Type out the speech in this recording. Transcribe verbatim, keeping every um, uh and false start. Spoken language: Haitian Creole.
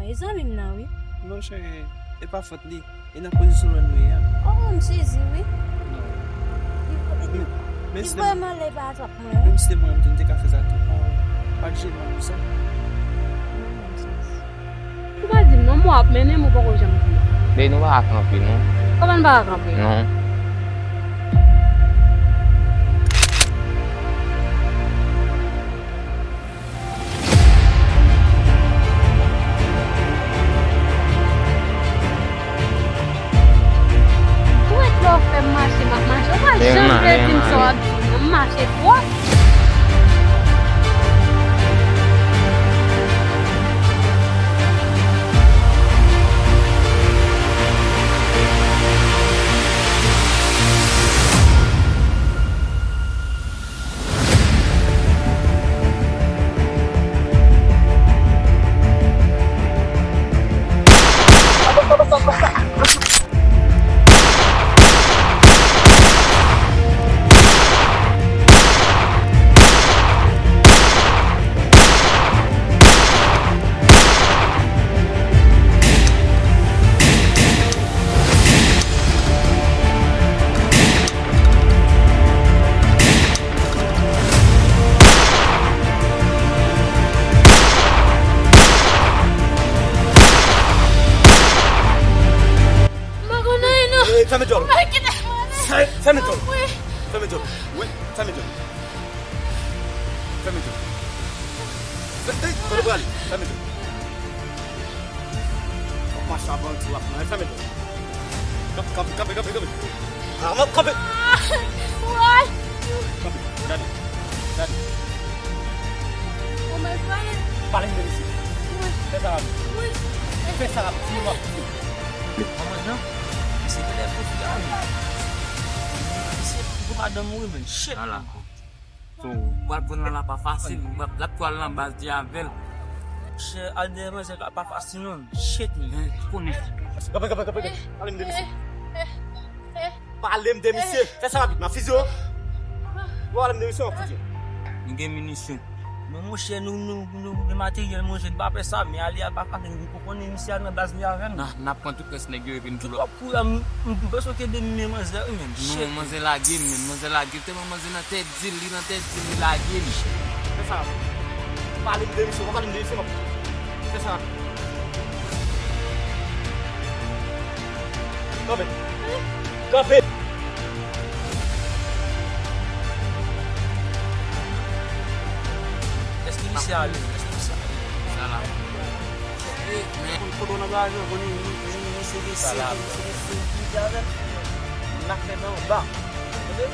E zanmi m nan, wi. Non, cheri, e pa fòt li. E nan pozisyon lòn nou ye a. Oh, m sezi, wi. Non. Li, li, li vrèman lè pa atrap mwen, wi. Menm si se mwen, m tou, m te ka fè sa tou. Pa, pa jene m pou sa. Ou pa di m non, mwen ap mennen m, ou poko janm di m. Babe, nou pa ka kanpe, non. Kòman n pa ka kanpe? Non. Ou wè lè w fè m mache, m ap mache. Ou pa janm vle di m sa w ap di m nan, m mache twòp. M pa konn anyen non. Ey, fèmen djòl. Ou pa kite m ale. Fè-, fèmen djòl. Wi. Fèmen djòl. Wi, fèmen djòl. Fèmen djòl. Fè-, ey, kote w prale? Fèmen djòl. W ap mache a bandi w ap pran. Fèmen djòl. Kanpe, kanpe, kanpe, kanpe, kanpe. Arman, kanpe. Ah, why? Kanpe, gade, gade. Oh my God. Pale m de misye. Wi. Fè sa rapid. Wi. Fè sa rapid, sinon m ap touye w. Manman Jan, misye genlè kout fi a wi. Misye pou madanm ou wi, men shit. Ala. So, pral pran nan la pa fasil. L ap, l ap tou al nan baz li avè l. Chè, al dèyè manzè la pa fasil non. Shit, men. Konnen. Kanpe, kanpe, kanpe, kanpe. Pale m de misye. Pale m de misye. Fè sa rapid, m ap fiziye w. Pale m de misye, m ap fiziye w. Nou gen minisyon. Men monchè, nou, nou, nou gen materyèl, monchè, nou pa fè sa, men ale a pa fasil, nou poko konnen misye a nan baz li avè nou. N a, n ap pran tout rès nèg yo epi n tou lòt. Pou la, m, m, m panse w te de men manzè wi, men. Non, manzè lage m, men. Manzè lage m. Tèlman manzè nan tèt di l, li nan tèt di l, li lage m. Fè sa. Pale m de misye, w pa pale m de misye, m ap fè sa. Kanpe. Kanpe. Èske misye ale? Èske misye ale? Sa la. Ey, men. Konn foto nan garaje, konn ni, ni, ni, ni, se de se, se de se, ki avè l. N ap fè nan anba. Tande?